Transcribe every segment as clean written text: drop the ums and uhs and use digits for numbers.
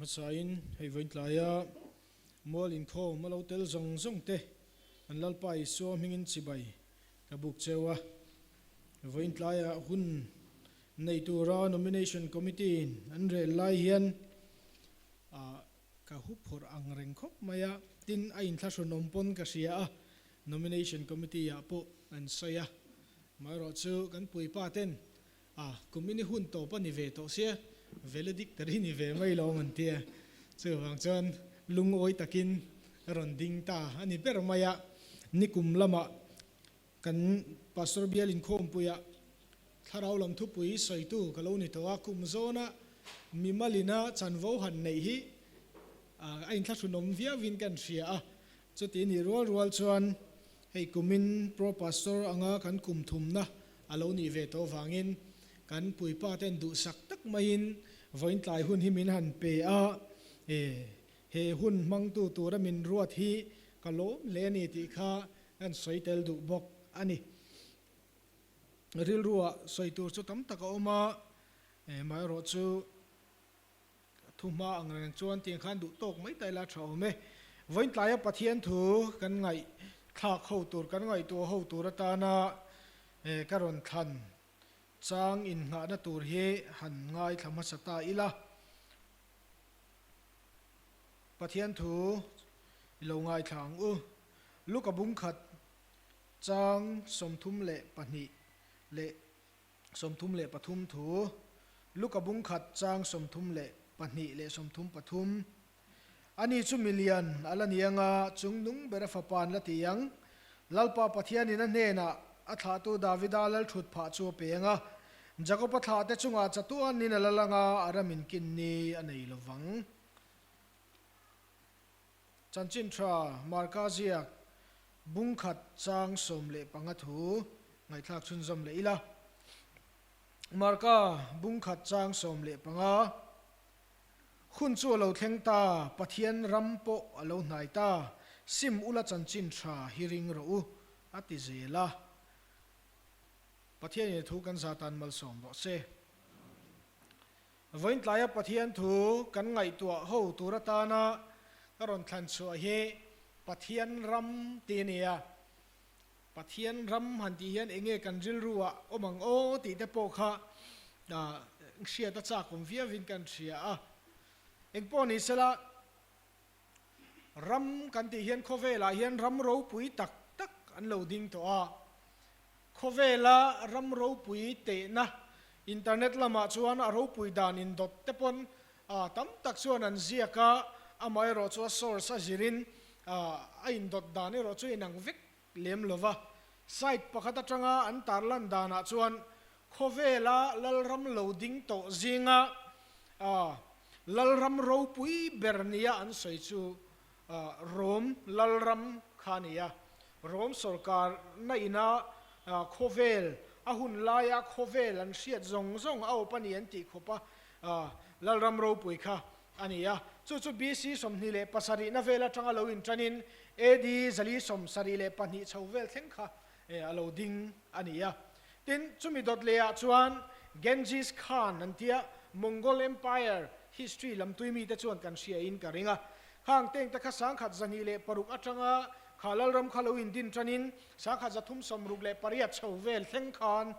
hmasain hei vawiin tlaia mual inkhawm a lo tel zawng zawng te an Lalpa Isua hmingin chibai ka buk cheu a. Vawiin tlaia hun nei tura Nomination Committee in an rel lai hian ka hu phawrh ang reng khawp mai a, tin a inthlahrunawm pawn ka hria a, Nomination Committee ah pawh an sawi a, amaherawhchu kan puipa ten A, kum in i hun tawp a ni ve tawh sia, valedictory ni ve mai lo an ti a. Chuvang chuan lungawi takin a rawn ding ta a ni ber mai a. Nikum lamah kan Pastor bial inkhawmpuiah thlarau lam thupui sawitu ka lo ni tawh a, kum zawna mimalina chanvo han neih hi a inthlahrunawm viauin kan hria a. Chuti nih rual rual chuan hei kumin Pro Pastor anga kan kum thumna a lo nih ve tawh vangin kan puipa ten duhsak tak maiin vawiin tlai hun hi min han pe a, e he hun hmangtu tura min ruat hi ka lawm hle a ni tih kha kan sawi tel duh bawk a ni. Rilruah sawi tur chu tam tak a awm a, e maherawhchu Thu hma ang reng chuan tiang khan duh tawk mai ta ila tha awm e. Vawiin tlaia Pathian thu kan ngaih thlak ho tur, kan ngaihtuah ho tur atana ka rawn thlan chang innghahna tur hi han ngaithla hmasa ta ila. Pathian thu i lo ngaithla ang u. Luka bungkhat chang 32 leh 33 thu, Luka bung khat chang 32 leh 33. Ani chu milian a la ni anga chung nung ber a fapa an la ti ang. Lalpa Pathianin a hnenah a thlahtu Davida lal thut phah chu a pe ang a, Jakoba thlahte chungah chatuanin a lal anga a ram inkin ni a nei lo vang. Chanchin tha Marka ziak bung khat chang 15 thu ngaihthlak chhunzawm leh ila. Marka bung khat chang 15 Hun chu a lo thleng ta, Pathian ram pawh a lo hnai ta, sim ula chanchin tha hi ring rawh u, a ti zel a. Pathianin a thu kan zatan malsawm rawh se. Vawiin tlaia Pathian thu kan ngaihtuah ho tur atana ka rawn thlan chhuah hi Pathian ram tih a ni a. Pathian ram han tih hian eng nge kan rilru ah awm ang aw tih te pawh kha hriat a chak awm viauin kan hria a. Eng pawh ni sela ram kan tih hian khawvelah hian ram ropui tak tak an lo ding tawh a. Khawvela ram ropui tehna internet lamah chuan a ropui dan indawt te pawn tam tak chuan an ziak a, amaherawh chu a source a zirin a indawt dan erawh chu inang vek lem lo va. Site pakhat atanga an tarlan danah chuan khawvela lalram lo ding tawh zinga lalram ropui ber nia an sawi chu Rome lalram kha a ni a, Rome sorkar na ina khawvel, a hun laia khawvel an hriat zawng zawng a awp a ni an tih khawp a, lalram ropui kha a ni a. Chu chu BC 27 na vel atanga lo intanin AD 472 chho vel thleng kha a lo ding a ni a. Tin, chumi dawt lehah chuan Genghis Khan an tia Mongol Empire history lam tui mite chuan kan hriain ka ring a. Khang tengte kha 1026 atanga kha lalram kha lo indin tanin 1368 chho vel thleng khan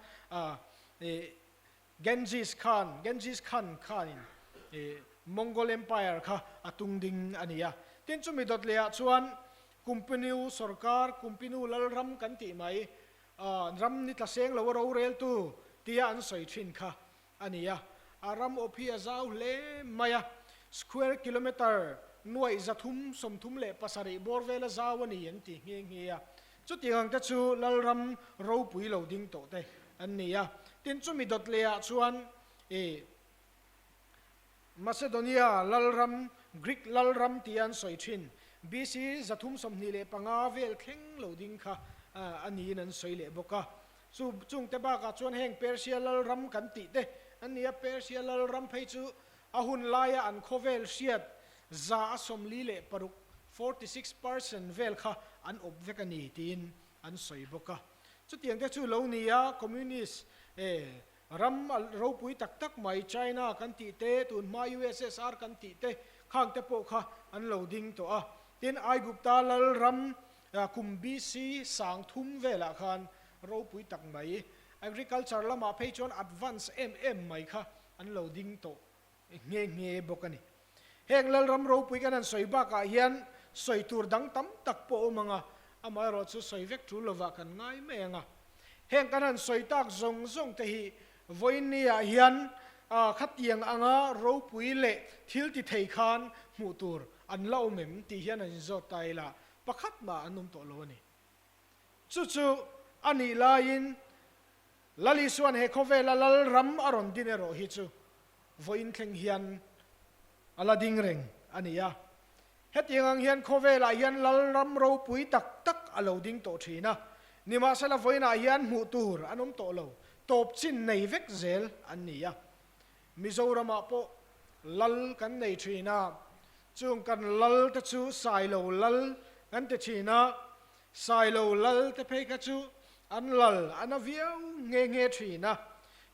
Genghis Khan, Genghis Khan khanin Mongol Empire kha a tung ding a ni a. Tin, chumi dawt lehah chuan Kumpinu sorkar, Kumpinu lalram kan tih mai, Ram ni tla seng lo a roreltu tia an sawi thin kha a ni a, a ram awp hi a zau hle mai a, square kilometre nuaih 337 bawr vela zau a ni an ti nghe nghe a. Chutiang ang te chu Lalram ropui lo ding tawh te an ni a. Tin, chumi dawt lehah chuan i Macedonia Lalram, Greek Lalram tia an sawi thin, BC 325 vel thleng lo ding kha a niin an sawi leh bawk a. Chu chungte bakah chuan heng Persia Lalram kan tih te an ni a, Persia Lalram phei chu a hun laia an khawvel hriat 46%, 46%, vel kha an awp vek a ni tiin an sawi bawk a. Chutiang te chu lo ni a, Communist Ram ropui tak tak mai China kan tih te, tun hma USSR kan tih te, Khangte pawh kha an lo ding tawh a. Tin, Aigupta lal ram kum BC 3000 velah khan ropui tak mai, agriculture lamah phei chuan advance em em mai kha an lo ding tawh nghe nghe bawk a ni. Heng Lalram ropui kan han sawi bakah hian sawi tur dang tam tak pawh a awm ang a, amaherawh chu sawi vek tul lovah kan ngai mai ang a. Heng kan han sawi tak zawng zawng te hi vawiinniah hian khatiang anga ropui leh thil ti thei khan hmuh tur an la awm em tih hian an inzawt ta ila, pakhat mah an awm tawh lo a ni. Chu chu a nih laiin Lal Isua'n he khawvela Lalram a rawn din erawh hi chu vawiin thleng hian a la ding reng a ni a. Hetiang ang hian khawvelah hian Lalram ropui tak tak a lo ding tawh thin a, nimahsela vawiinah hian hmuh tur an awm tawh lo, tawp chin nei vek zel an ni a. Mizoramah pawh Lal kan nei thin a, chung kan Lal te chu Sailo Lal kan ti thin a, Sailo Lal te phei kha chu an lal a na viau nghe nghe thin a,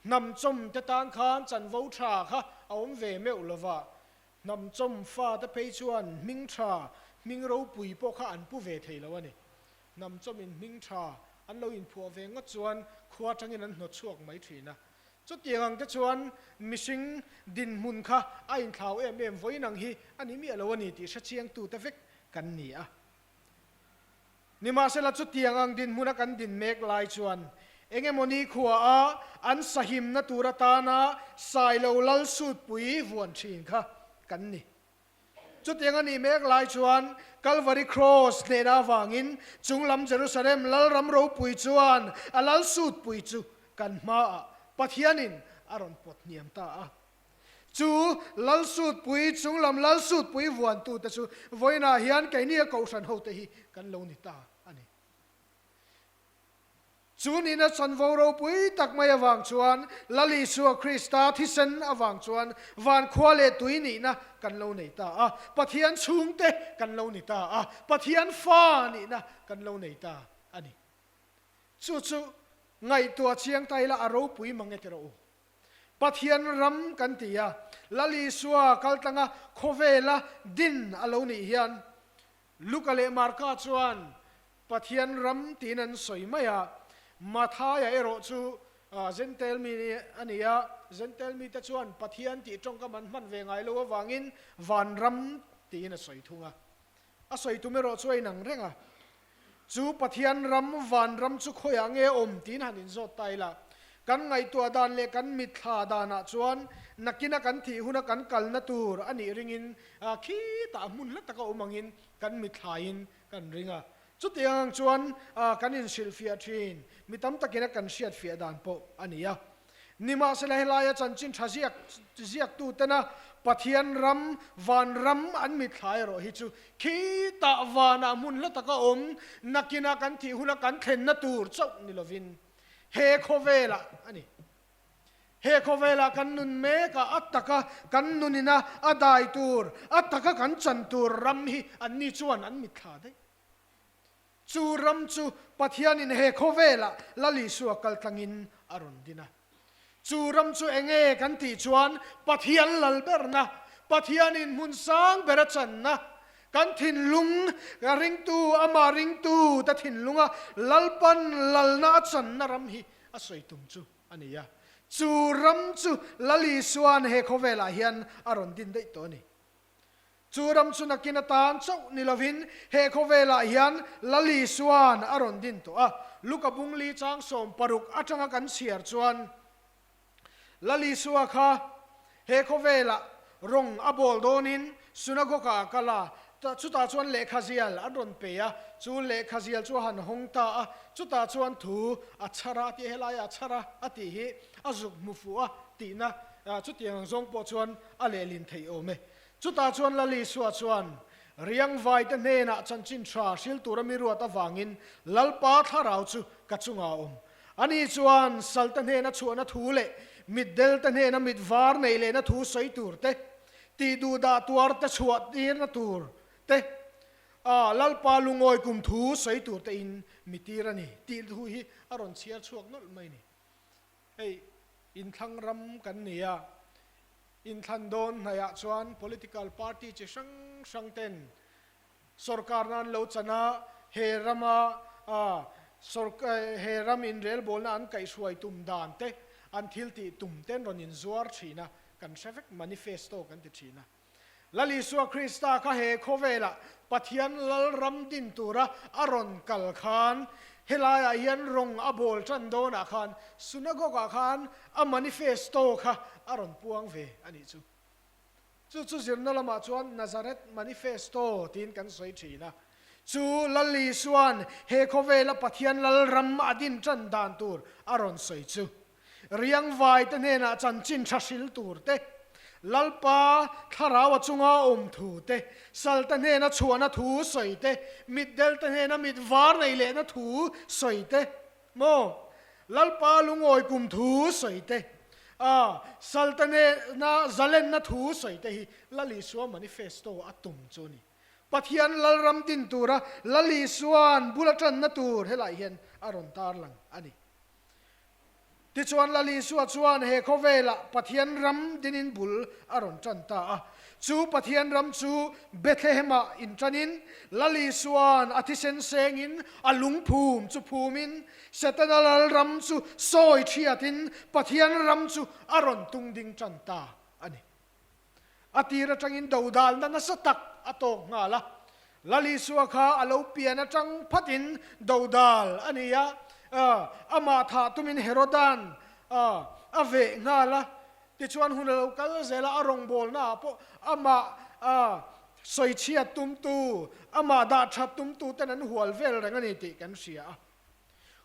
hnam chawm te tan khan chanvo tha kha a awm ve meuh lo va, hnam chawm fa te phei chuan hming tha, hming ropui pawh kha an pu ve thei lo a ni. Hnam chawm in hming tha an lo inphuah ve ngawt chuan khua atangin an hnawt chhuak mai thin a. Chutiang ang te chuan mihring dinhmun kha a inthlau em em vawiin ang hi a ni miah lo a ni tih hrechiang tute vek kan ni a. Nimahsela chutiang ang dinhmuna kan din mek lai chuan eng emaw ni khuaa an sahimna tur atana Sailo lal sutpui vuan thin kha kan ni. Chutiang a nih mek lai chuan Kalvari Kraws hnehna avangin chunglam Jerusalem Lalram ropui chuan a lal sutpui chu kan hmaah Pathianin a rawn pawt hniam ta a. Chu Lalsutpui, chunglam Lalsutpui vuantute chu vawiinah hian keini a kohhran hote hi kan lo ni ta a ni. Chu nihna chanvo ropui tak mai avang chuan Lal Isua Krista thisen avang chuan van khua leh tui nihna kan lo nei ta a, Pathian chhungte kan lo ni ta a, Pathian fa nihna kan lo nei ta a ni. Chu chu ngaihtuah chiang ta ila a ropui mang e ti rawh u. Pathian ram kan ti a, Lal Isua kaltlanga khawvela din a lo nih hian Luka leh Marka chuan Pathian ram tiin an sawi mai a, Mathaia erawh chu Jentail mi a ni a, Jentail mite chuan Pathian tih tawngkam an hman ve ngai lo avangin van ram tiin a sawi thung a. A sawi tum erawh chu a inang reng a. Chu Pathian ram, van ram chu khawiah nge awm tiin han inzawt ta ila, kan ngaihtuah dan leh kan mitthla danah chuan nakina kan thih huna kan kalna tur a nih ringin khitah hmun hla taka awm angin kan mitthlain kan ring a. Chutiang ang chuan kan inhrilhfiah thin, mi tam takin a kan hriatfiah dan pawh a ni a. Nimahsela helaia chanchin tha ziak ziaktutena Pathian ram, van ram an mitthla erawh hi chu khitah vanah hmun hla taka awm nakina kan thih huna kan thlenna tur chauh ni lovin he khawvelah a ni. He khawvelah kan nun mekah a taka kan nunina a dai tur, a taka kan chan tur ram hi anni chuan an mitthla daih. Chu ram chu Pathianin he khawvelah Lal Isua kal tlangin a rawn din a. Chu ram chu enge kan tih chuan Pathian lal berna, Pathianin hmun sang ber a channa, kan thinlung ringtu, amah ringtu te thinlunga Lalpan lalna a channa ram hi a sawi tum chu a ni a. Chu ram chu Lal Isua'n he khawvelah hian a rawn din daih tawh a ni. Chu ram chu nakin atan chauh ni lovin he khawvelah hian Lal Isua'n a rawn din tawh a. Luka bungli chang 16 atanga kan chhiar chuan Lal Isua kha he khawvelah rawng a bawl dawnin synagogue-ah a kal a, chutah chuan lehkha zial an rawn pe a, chu lehkha zial chu a han hawng ta a, chutah chuan thu a chhar a, a tih helaiah a chhar a a tih hi a zuk hmu fuh a tihna chutiang ang zawng pawh chuan a lehlin theih awm e. Chutah chuan Lal Isua chuan Riangvaite hnenah chanchin tha hril tura mi ruat avangin Lalpa thlarau chu ka chungah a awm. Ani chuan salte hnena chhuahna thu leh mitdelte hnena mit var neih lehna thu sawi tur te, tih duhdah tuar te chhuah tirna tur te, Lalpa lungawi kum thu sawi tur tein mi tir a ni tih thu hi a rawn chhiar chhuak nawlh mai a ni. Hei inthlang ram kan ni a. Inthlan dawn hnaihah chuan political party chi hrang hrang ten sorkarna an lo chan a, he rama he ram inrelbawlna an kaihhruai tum dan te, an thil tih tum te an rawn inzuar thin a, kan hre vek manifesto kan ti thin a. Lal Isua Krista kha he khawvelah Pathian Lalram din tura a rawn kal khan helaiah hian rawng a bawl tan dawnah khan synagogue-ah khan a manifesto kha a rawn puang ve a nih chu. Chu chu zirna lamah chuan Nazareth Manifesto tiin kan sawi thin a. Chu Lal Isua'n he khawvela Pathian Lalram a din tan dan tur a rawn sawi chu. Riangvai te hnenah chanchin tha hril tur te, Lalpa thlarau a chunga awm thu te, sal te hnena chhuahna thu sawi te, mitdel te hnena mit var nei lehna thu sawi te, maw? Lalpa lungawi kum thu sawi te, a sal te hnena zalenna thu sawi te hi Lal Isua manifesto a tum chu a ni. Pathian Lalram din tura Lal Isua'n bul a tanna tur helai hian a rawn tarlang a ni. Tichuan Lal Isua chuan he khawvelah Pathian ram dinin bul a rawn tan ta a. Chu Pathian ram chu Bethlehem-ah intanin Lal Isua'n a thisen sengin a lungphum chu phumin Setana Lal ram chu sawi thiatin Pathian ram chu a rawn tung ding tan ta a ni. A tir atangin dodalna nasa tak a tawk nghal a. Lal Isua kha a lo pian atang phatin dodal a ni a, amah thah tumin Herodan a veh nghal a. Tichuan hun a lo kal zel a, a rawngbawlna ah pawh amah sawichhiat tumtu, amah dahthat tumtu ten an hual vel reng a ni tih kan hria a.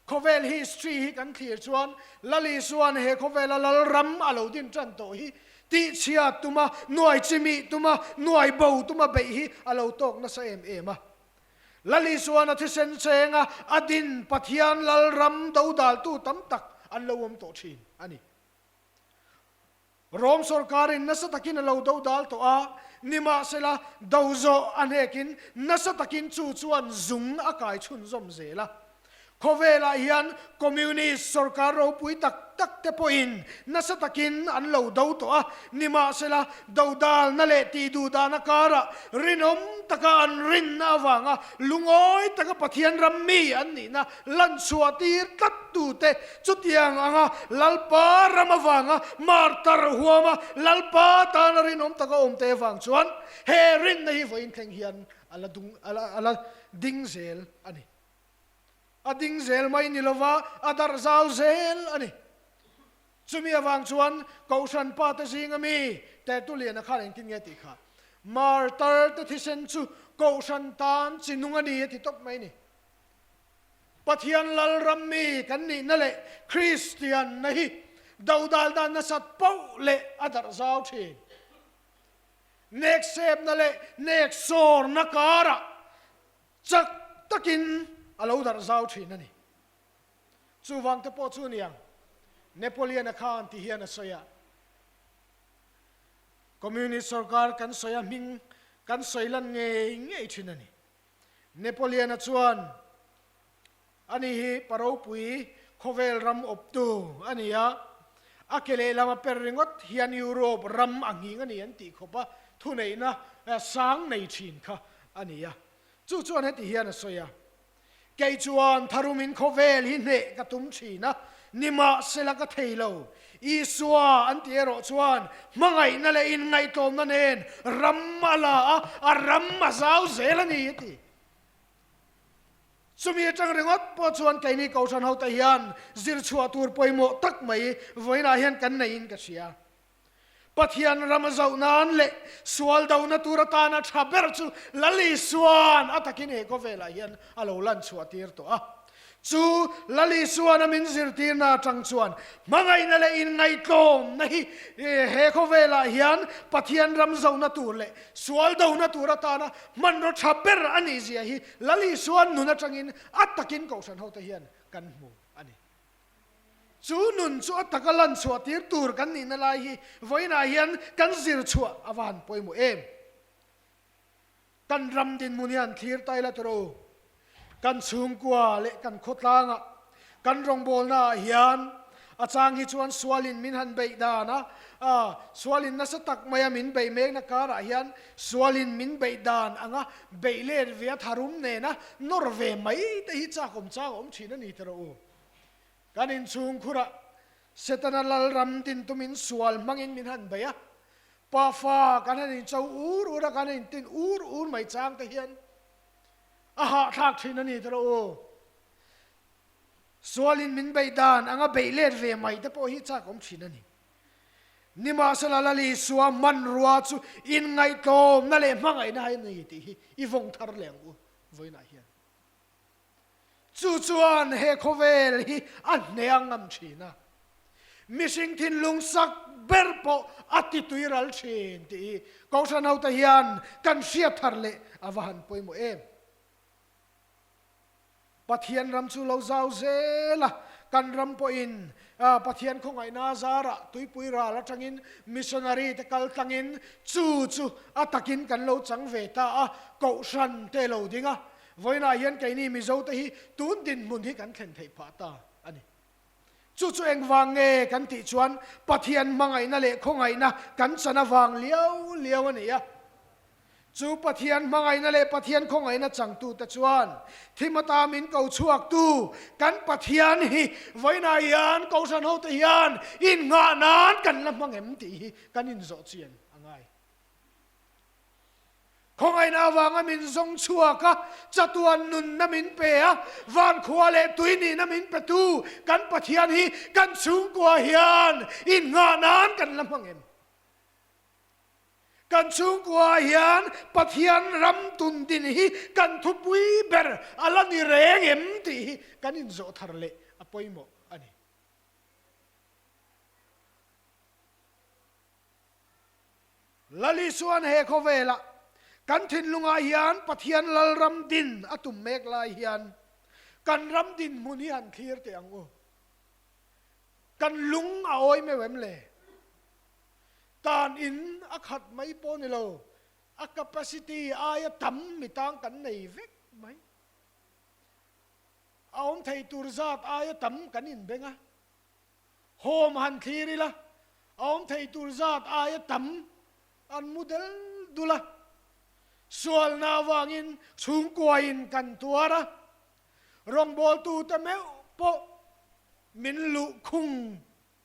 Khawvel history hi kan thlir chuan Lal Isua'n he khawvela Lalram a lo din tan tawh hi tihchhia tuma, nuai chimih tuma, nuai bo tuma beih hi a lo tawk nasa em em a. Lal Isua'n a thisen chenga a din Pathian Lalram dodaltu tam tak an lo awm tawh thin a ni. Rom sorkarin nasa takin a lo dodal tawh a, nimahsela do zawh a hnekin nasa takin chu chuan zung a kai chhunzawm zel a. Khawvelah hian Communist sorkar ropui tak tak te pawhin nasa takin an lo do tawh a, nimahsela dodalna leh tihduhdahna karah rinawm taka an rinna avanga lungawi taka Pathian ram mi an nihna Lanchhuah tir tlat tute chutiang anga Lalpa ram avanga martar huama Lalpa tana rinawm taka awmte avang chuan he rinna hi vawiin thleng hian a la dung a la a la ding zel a ni. A ding zel mai ni lova a darh zau zel a ni. Chumi avang chuan Kohhran pa te zinga mi Tertullian-a khan engtin nge tih kha martar te thisen chu Kohhran tan chi nung a ni a ti tawp mai a ni. Pathian Lalram mi kan nihna leh Kristianna hi dodal dan nasat poh leh a darh zau thin. Neksepna leh neksawrna karah chak takin a lo darh zau thin a ni. Chuvang te pawh chu niang Napoleon-a khan ti hian a sawi a, Communist sorkar kan sawi a hming kan sawi lan ngei ngei thin a ni. Napoleon-a chuan, Ani hi pa ropui khawvel ram awptu a ni a, a ke lehlam a per ringawt hian Europe ram a nghing a ni an tih khawp a, thuneihna sang nei thin kha a ni a. Chu chuan heti hian a sawi a, Kei chuan tharumin khawvel hi hneh ka tum thin a, nimahsela ka thei lo. Isua an tih erawh chuan hmangaihna leh inngaihtlawmna nen ram a la a, a ram a zau zel a ni a ti. Chumi atang ringawt pawh chuan keini Kohhran hote hian zir chhuah tur pawimawh tak mai vawiinah hian kan neiin ka hria. Pathian ram a zoh nan leh sual dona tur atana tha ber chu Lal Isua'n a takin he khawvelah hian a lo lan chhuah tir tawh a. Chu Lal Isua'n a min zirtirna atang chuan hmangaihna leh inngaihtlawmna hi he khawvelah hian Pathian ram zohna tur leh sual dona tur atana hmanraw tha ber a nih zia hi Lal Isua'n nun atangin a takin Kohhran hote hian kan hmu a ni. Chu nun chu a taka lan chhuah tir tur kan nihna lai hi vawiinah hian kan zir chhuah a va han pawimawh em? Kan ram dinhmun hi han thlir ta ila tawrh u. Kan chhungkua leh kan khawtlangah, kan rawngbawlnaah hian A chang hi chuan sualin min han beih dan a, a sualin nasa tak maia min beih mekna karah hian sualin min beih dan anga beih let ve a tharum nena nawr ve mai te hi chak awm chang a awm thin a ni tawh u. Kan inchhung khurah Setana lalram din tumin sual hmangin min han beih a, pafa kan han incho ur ur a, kan han intin ur ur mai chang te hian a hahthlak thin a ni tawh u. Sualin min beih dan anga beih let ve mai te pawh hi chak awm thin a ni. Nimahsela Lal Isua hmanrua chu inngaihtlawmna leh hmangaihna a ni tih hi i vawng thar leh ang u vawiinah hian. Chu chuan he khawvel hi a hneh ngam thin a, mihring thinlung sak ber pawh a ti tui ral thin tih hi Kohhran hote hian kan hriat thar leh a va han pawimawh em. Pathian ram chu lo zau zel a, kan ram pawhin Pathian khawngaihna zarah tuipui ral atangin missionary te kal tlangin chu chu a takin kan lo chang ve ta a, kohhran te lo ding a. Vawiinah hian keini Mizo te hi tun dinhmun hi kan thlen theih phah ta a ni. Chu chu engvang nge kan tih chuan Pathian hmangaihna leh khawngaihna kan chan avang liau liau a ni a. Chu Pathian hmangaihna leh Pathian khawngaihna changtute chuan thim ata min ko chhuaktu kan Pathian hi vawiinah hian Kohhran hote hian innghah nan kan la hmang em tih hi kan inzawh chian a ngai. Khawngaihna avanga min zawng chhuak a, chatuan nunna min pe a, vankhua leh tui nihna min petu kan Pathian hi kan chhungkua hian innghah nan kan la hmang em? Kan chhungkuaah hian Pathian ram tun din hi kan thupui ber a la ni reng em tih hi kan inzawh thar leh a pawimawh a ni. Lali chuan he khawvelah kan thinlungah hian Pathian Lalram din a tum mek lai hian kan ram dinhmun hi han thlir teh ang u. Kan lung a awi meuh em le? Tan in a khat mai pawh ni lo, a capacity aia tam mi tang kan nei vek mai. A awm thei tur zat aia tam kan inbeng a, home han thlir ila, a awm thei tur zat aia tam an mu del dul a. Sualna avangin chhungkuain kan tuar a, rawngbawltute meuh pawh min luhkhung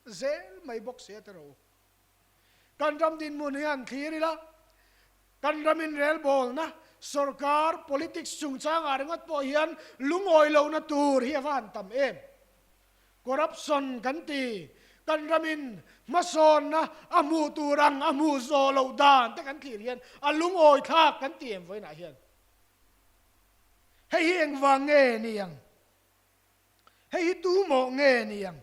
zel mai bawk si a ti ro. Kan ram dinhmun hi han thlir ila, kan ram inrelbawlna, sorkar, politics chungchangah ringawt pawh hian lungawi lohna tur hi a va han tam em. Corruption kan ti, kan ramin hmasawnna a hmuh tur ang a hmuh zawh loh dan te kan thlir hian a lungawi thlak kan ti em vawiinah hian. Hei hi engvang nge ni ang? Hei hi tu mawh nge ni ang?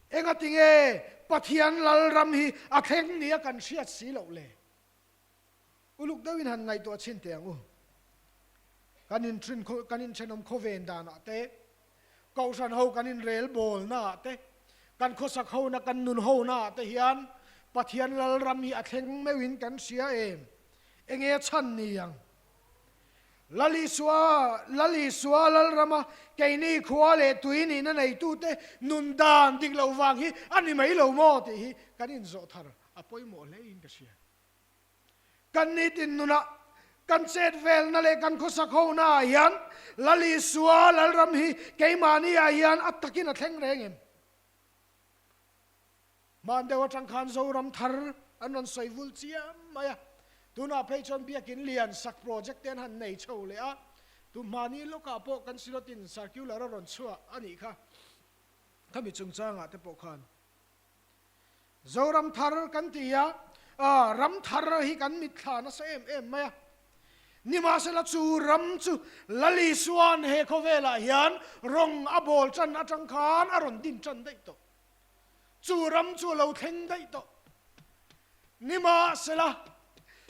Engati nge Pathian Lalram hi a thleng nia kan hriat si loh le? Uluk deuhin han ngaihtuah chhin teh ang u. Kan inthin kan inthenawm khawven danah te, Kohhran ho kan inrelbawlna ah te, kan khawsak hona kan nun hona ah te hian Pathian Lalram hi a thleng meuhin kan hria em? Enge a chhan ni ang? Lal Isua, Lal Isua Lalrama keini khua leh tui nihna neitute nun dan dik loh vang hi a ni mai lo maw tih hi kan inzawh thar a pawimawh hle in ka hria. Kan nitin nunah kan chet velna leh kan khawsak hona ah hian Lal Isua Lalram hi keimahni ah hian a takin a thleng reng em? Hman deuh atang khan Zoram thar an rawn sawi vul chiam mai a, tunah phei chuan Biakin lian sak project te an han nei chho leh a, tu hmani lawkah pawh kan Synod-in circular a rawn chhuah a nih kha, khami chungchangah te pawh khan Zoram thar kan ti a, ram thar hi kan mitthla nasa em em mai a, nimahsela chu ram chu Lal Isua'n he khawvelah hian rawng a bawl tan atang khan a rawn din tan daih tawh. Chu ram chu a lo thleng daih tawh. Nimahsela,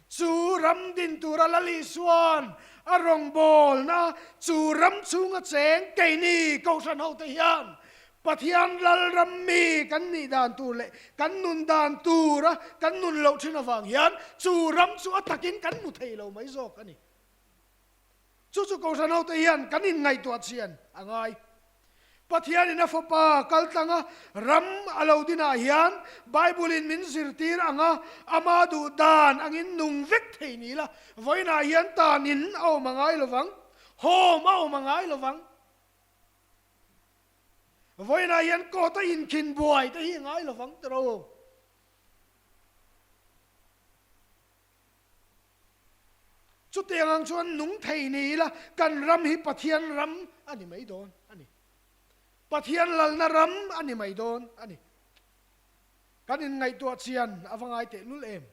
chu ram din tura Lal Isua'n a rawngbawlna chu ram chhunga cheng keini Kohhran hote hian Pathian Lal ram mi kan nih dan tur leh kan nun dan tura kan nun loh thin avang hian chu ram chu a takin kan hmu thei lo mai zawk a ni. Chu chu Kohhran hote hian kan inngaihtuah chian a ngai. Pathianin a Fapa kaltlanga ram a lo dinah hian Bible-in min zirtir ang a, ama duh dan angin nung vek thei ni la, vawiinah hian tanin a awm a ngai lovang, home a awm a ngai lovang. Vawiinah hian court a inkhin buai te hi a ngai lovang tiraw? Chutiang ang chuan nung thei ni ila kan ram hi Pathian ram a ni mai dawn a ni. Pathian lalna ram a ni mai dawn a ni. Kan inngaihtuah chian a va ngai tehlul em?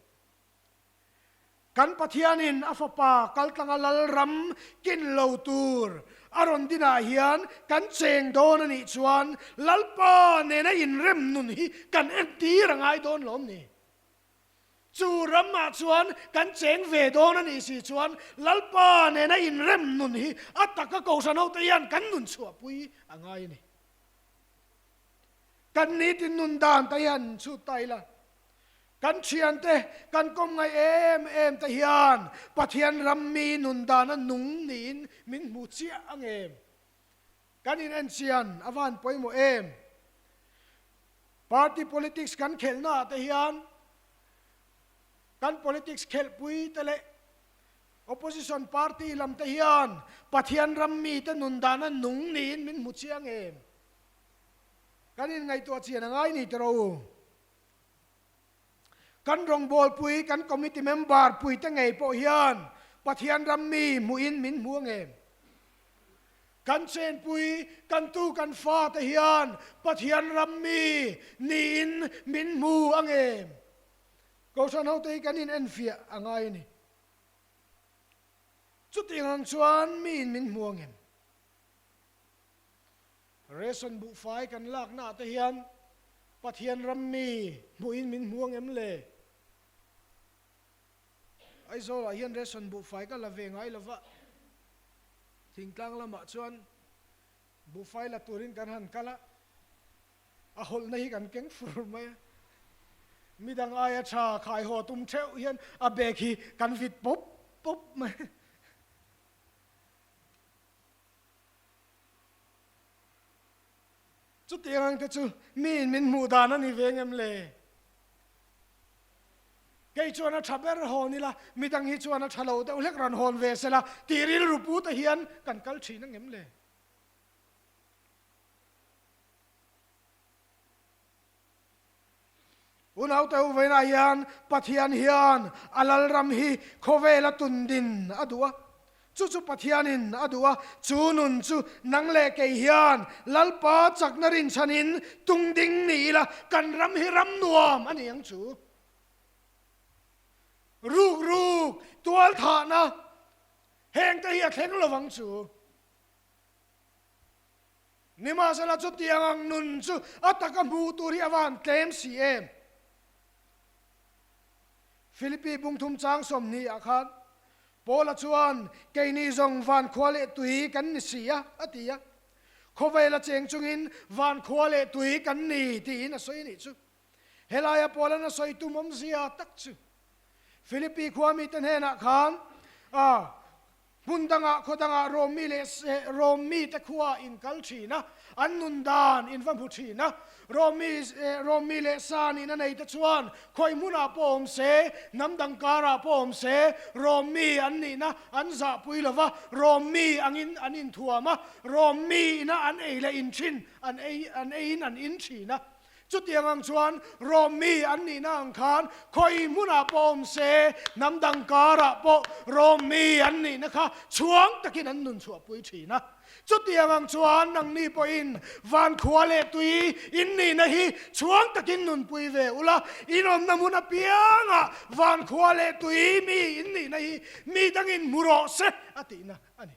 Kan Pathianin a Fapa kaltlanga lal ram kin lo tur a rawn dinah hian kan cheng dawn a nih chuan Lalpa nena inrem nun hi kan entir a ngai dawn lawm ni? Chu ramah chuan kan cheng ve dawn a nih si chuan Lalpa nena inrem nun hi a taka Kohhran hote hian kan nun chhuahpui a ngai a ni. Kan nitin nun dan te hian chhut ta ila, kan thiante, kan kawm ngaih em em te hian Pathian ram mi nun dana nung niin min hmu chiah ang em? Kan inenchian a van pawimawh em? Party politics kan khelhnaah te hian kan politics khelhpui te leh opposition party lam te hian Pathian ram mite nun dana nung niin min hmu chiang em? Kan inngaihtuah chian a ngai ni tiraw u? Kan rawngbawlpui, kan committee member puite ngei pawh hian Pathian ram mi hmuhin min hmu ang em? Kan chenpui, kan tu kan fate hian Pathian ram mi niin min hmu ang em? Kohhran hote hi kan inenfiah a ngai a ni. Chutiang ang chuan miin min hmu ang em? Ration buhfai kan laknaah te hian Pathian ram mi hmuhin min hmu ang em le? Aizawlah hian ration buhfai ka la ve ngai lova, thingtlang lamah chuan buhfai la turin kan han kal a, a hawlhna hi kan keng fur mai a, midang aia tha khaihaw tum theuh hian a bag hi kan vit pawp pawp mai. Chutiang ang te chu miin min hmuh dan a ni ve ngem le? Kei chuan a tha ber hawn ila, midang hi chuan a tha lo deuh hlek rawn hawn ve sela tih rilru pu te hian kan kal thin angem le? Unaute uvainah hian Pathian hian a Lalram hi khawvela tundin a duh a. Chu chu Pathianin a duh a, chu nun chu nang leh kei hian Lalpa chakna rinchhanin tung ding ni ila kan ram hi ram nuam a ni ang chu. Ruk ruk, tualthahna, hengte hi a thleng lovang chu. Nimahsela chutiang ang nun chu a taka hmuh tur hi a van tlem si em? Philippi bungthum chang 20 ah khan Paula chuan, Keini zawng van khua leh tui kan ni si a, a ti a. Khawvela cheng chungin van khua leh tui kan ni tiin a sawi a nih chu. Helaia Paula'n a sawi tum awmzia tak chu Philippi khua mite hnenah khan a hmun dangah khaw dangah Rom mi leh Rom mite khua in kal thin a, an nun dan in va hmu thin a. Rom mi Rom mi leh sa nihna nei te chuan khawi hmunah pawh awm se, hnam dang karah pawh awm se, Rom mi an nihna an zahpui lo va, Rom mi angin an inthuam a, Rom mi ina an ei leh in thin an ei an eiin an in thin a. Chutiang ang chuan Rom mi an nihna ang khan khawi hmunah pawh awm se, hnam dang karah pawh Rom mi an nihna kha chhuang takin an nun chhuahpui thin a. Chutiang ang chuan nangni pawhin van khua leh tui in nihna hi chhuang takin nunpui ve ula, in awmna hmun apiangah van khua leh tui mi in nihna hi mi dangin hmu rawh se a tihna a ni.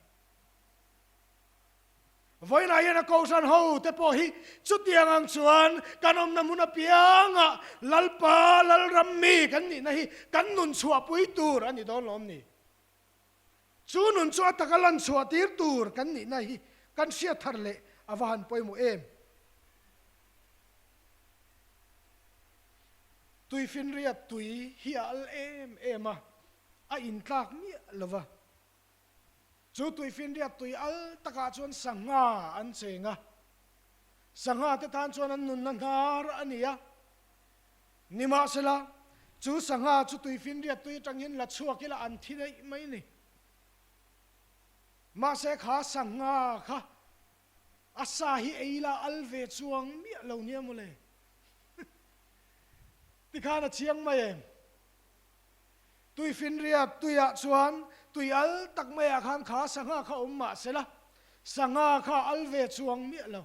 Vawiinah hian a Kohhran ho te pawh hi chutiang ang chuan kan awmna hmun apiangah Lalpa Lalram mi kan nihna hi kan nun chhuahpui tur a ni dawn lawm ni? Chu nun chu a taka lan chhuah tir tur kan nihna hi kan hriat thar leh a va han pawimawh em? Tuifinriat tui hi a al em em a, a intlak miah lo va. Chu tuifinriat tui al takah chuan sangha an cheng a. Sangha te tan chuan an nunna hnar a ni a. Nimahsela, chu sangha chu tuifinriat tui atang hian la chhuak ila an thi daih mai ni. Mahse kha sangha kha a sa hi ei ila al ve chuang miah lo nia mawle. Tikhan a chiang mai em? Tuifinriat tuiah chuan tui al tak maiah khan kha sangha kha awm mahsela sangha kha al ve chuang miah lo.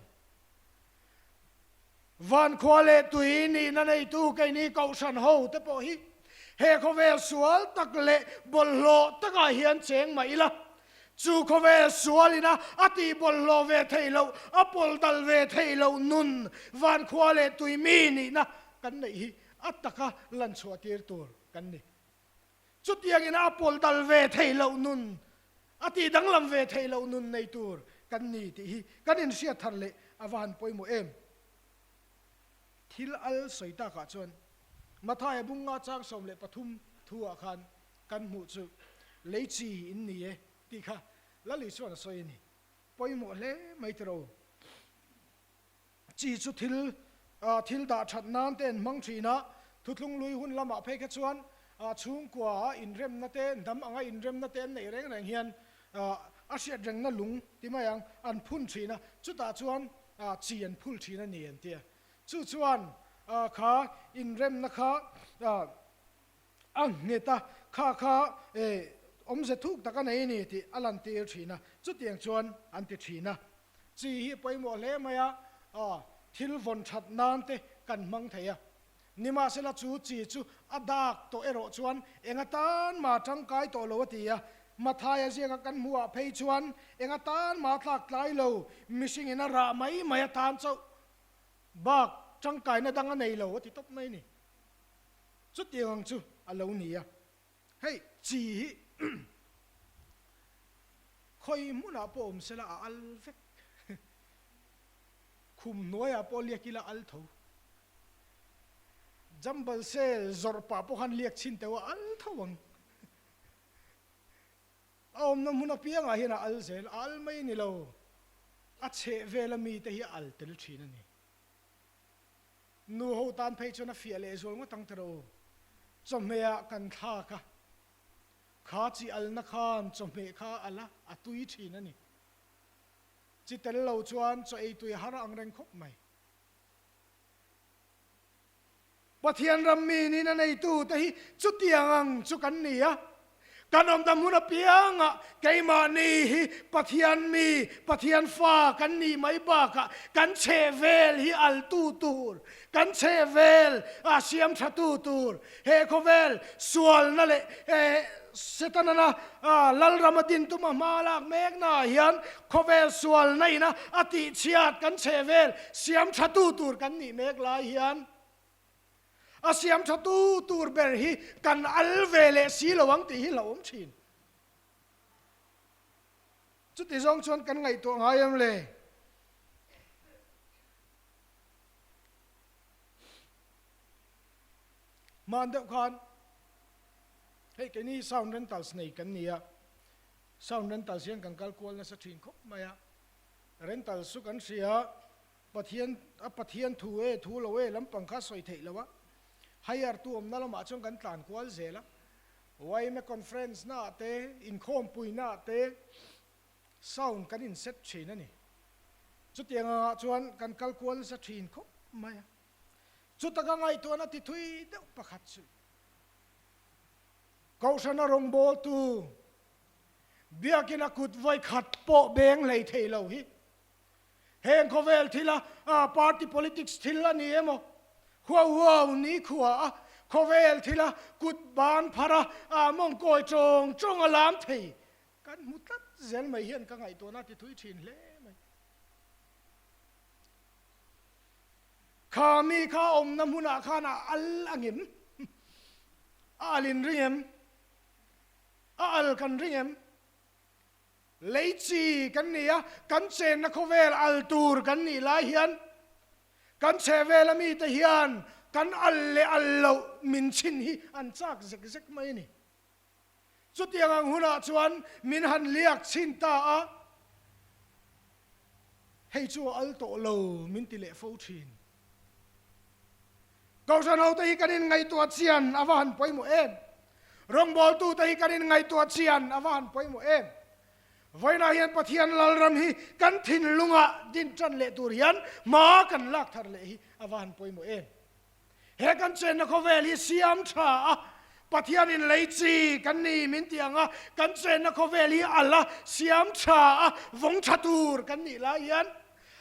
Van khua leh tui nihna neitu keini kohhran ho te pawh hi he khawvel sual tak leh bawlhhlawh takah hian cheng mah ila, chu khawvel sualina a tih bawlhhlawh ve theih loh, a pawl dal ve theih loh nun van khua leh tui mi nihna kan neih hi a taka lan chhuah tir tur kan ni. Chutiangin a pawl dal ve theih loh nun, a tih danglam ve theih loh nun nei tur kan ni tih hi kan inhriat thar leh a va han pawimawh em? Thil al sawi takah chuan Mathaia bunga chang 13 thu-ah khan kan hmuh chu lei chi in ni e tih kha Lali chuan a sawi a ni. Pawimawh hle mai tiraw? Chi chu thil thil dah that nan te an hmang thin a, thuthlung lui hun lamah phei kha chuan chhungkua a inremna te, hnam anga inremna te an neih reng reng hian a hriat rengna lung ti mai ang an phun thin a, chutah chuan chi an phul thin a ni an ti a. Chu chuan kha inremna kha a nghet a, kha kha awmze thuk tak a nei a ni tih a lantir thin a, chutiang chuan an ti thin a. Chi hi pawimawh hle mai a, thil vawn that nan te kan hmang thei a. Nimahsela chu chi chu a dak tawh erawh chuan eng atan mah tangkai tawh lo a ti a. Mathaia ziaka kan hmuhah phei chuan eng atan mah tlak tlai lo, mihringin a rah mai mai atan chauh bak tangkaina dang a nei lo a ti tawp mai a ni. Chutiang ang chu a lo ni a. Hei chi hi khawi hmunah pawh awm sela a al vek. Khum hnuaiah pawh liak ila al tho. Jambal sel zawrh pah pawh khan liak chhin teuh a al tho ang. A awmna hmun apiangah hian a al zel, a al mai ni lo. A chheh vela mite hi a al tel thin a ni. Nu ho tan phei chuan a fiah leh zual ngawt ang tiraw u. Chawhmehah kan thlak a, kha chi alna khan chawhmeh kha a al a, a tui thin a ni. Chi tel lo chuan chaw ei tui a har ang reng khawp mai. Pathian ram mi nin a neitute hi chutiang ang chu kan ni a. Kan awmna hmun apiangah keimahni hi Pathian mi, Pathian fa kan nih mai bakah kan chhehvel hi altu tur, kan chhehvel a siam thatu tur, he khawvel sualna leh Setanana Lalrama din tuma hma lak meknaah hian khawvel sualna ina a tihchhiat kan chhehvel siam thatu tur kan nih mek lai hian A siam tha tu tur ber hi kan al ve leh si lo ang tih hi hlauhawm thin. Chuti zawng chuan kan ngaihtuah ngai em le? Hman deuh khan hei keini sound rentals nei kan ni a, sound rentals hian kan kal kual nasa thin khawp mai a, rentals chu kan hria a, Pathian a Pathian thu e, thu lo e lampang kha sawi theih lo a, higher tu awmna lamah chuan kan tlan kual zel a, yma conference naah te, inkhawmpui naah te sound kan in set thin a ni. Chutiang angah chuan kan kal kual nasa thin khawp mai a. Chutaka ngaihtuahna ti thui deuh pakhat chu Kohhrana rawngbawltu biakina kut vawikhat pawh beng hlei thei lo hi Heng khawvel thila party politics thil a ni emaw, huau huau ni khua a khawvel thila kut ban phar a mawngkawi tawng tawng a lam thei kan hmu tlat zel mai hian ka ngaihtuahna ti thui thin hle mai. Kha mi kha awmna hmunah khan a al a ngem? A al in ring em? A al kan ring em? Lei chi kan ni a, kan chenna khawvel al tur kan nih lai hian kan chhehvel a mite hian kan al leh al loh min chhin hi an chak zek zek mai a ni. Chutiang ang hunah chuan min han liak chhin ta a. Hei chu a al tawh lo min ti leh fo thin. Kohhran hote hi kan inngaihtuah chian a va han pawimawh em? Rawngbawltute hi kan inngaihtuah chian a va han pawimawh em? Vawiinah hian Pathian Lalram hi kan thinlungah din tan leh tur hian hma kan lak thar leh hi a va han pawimawh em? He kan chenna khawvel hi siam tha a, Pathianin lei chi kan ni min ti ang a, kan chenna khawvel hi a la siam tha a, vawng tha tur kan nih lai hian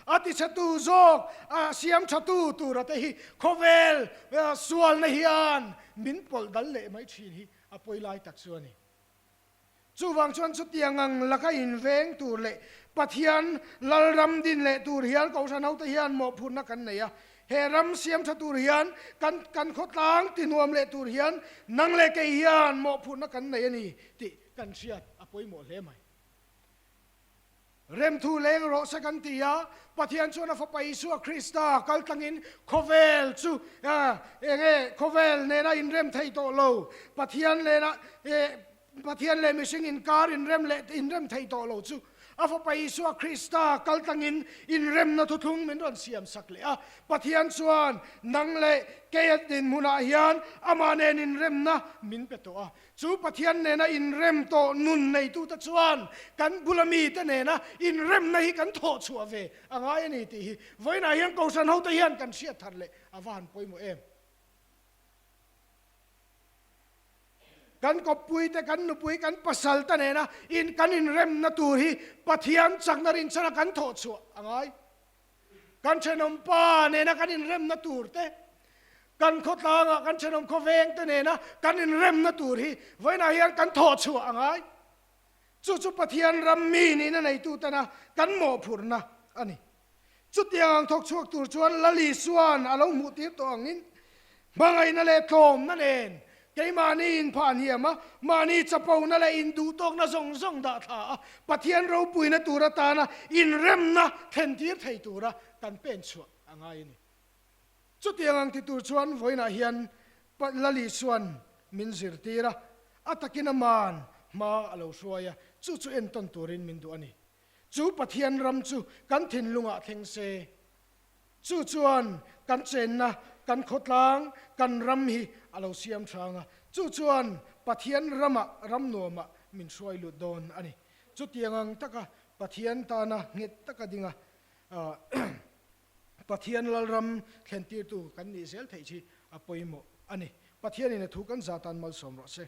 a tichhetu zawk a siam thatu tura te hi khawvel sualna hian min pawlh dal leh mai thin hi a pawi lai tak chu a ni. Chuvang chuan chutiang ang laka inveng tur leh Pathian Lalram din leh tur hian Kohhran hote hian mawhphurhna kan nei a. He ram siam tha tur hian kan kan khawtlang tinuam leh tur hian nang leh kei hian mawhphurhna kan nei a ni tih kan hriat a pawimawh hle mai. Remthu leng rawh se kan ti a, Pathian chuan a Fapa Isua Krista kal tlangin khawvel chu enge khawvel nena inrem thei tawh lo, Pathian lena Pathian leh mihring inkar inrem leh inrem thei tawh lo chu a Fapa Isua Krista kal tlangin inremna thuthlung min rawn siam sak leh a. Pathian chuan nang leh kei a dinhmunah hian amah nen inremna min pe tawh a. Chu Pathian nena inrem tawh nun neitute chuan kan bula mite nena inremna hi kan thawh chhuah ve a ngai a ni tih hi vawiinah hian Kohhran hote hian kan hriat thar leh a va han pawimawh em. Kan kawppuite, kan nupui, kan pasalte nena in kan inremna tur hi Pathian chakna rinchhana kan thawh chhuah a ngai. Kan thenawm pa nena kan inremna tur te, kan khawtlangah kan thenawm khawveng te nena kan inremna tur hi vawiinah hian kan thawh chhuah a ngai. Chu chu Pathian ram mi nihna neitu tena kan mawhphurhna a ni. Chutiang ang thawk chhuak tur chuan Lal Isua'n a lo hmuh tir tawh angin hmangaihna leh tlawmna nen Keimahni inphah hniam a, mahni chapona leh induhtawkna zawng zawng dah thla a, Pathian ropuina tur atana inremna thlentir thei tura kan pen chhuah a ngai a ni. Chutiang ang ti tur chuan vawiinah hian Lali chuan min zirtir a, a takin aman hma a lo hruai a, chu chu entawn turin min duh a ni. Chu Pathian ram chu kan thinlungah thleng se. Chu chuan kan chenna, kan khawtlang, kan ram hi a lo siam hrang a, chu chuan Pathian ramah, ram nuamah min hruai lut dawn a ni. Chutiang ang taka Pathian tana nghet taka dinga Pathian Lalram thlentirtu kan nih zel theih hi a pawimawh a ni. Pathianin a thu kan zah tan malsawm rawh se.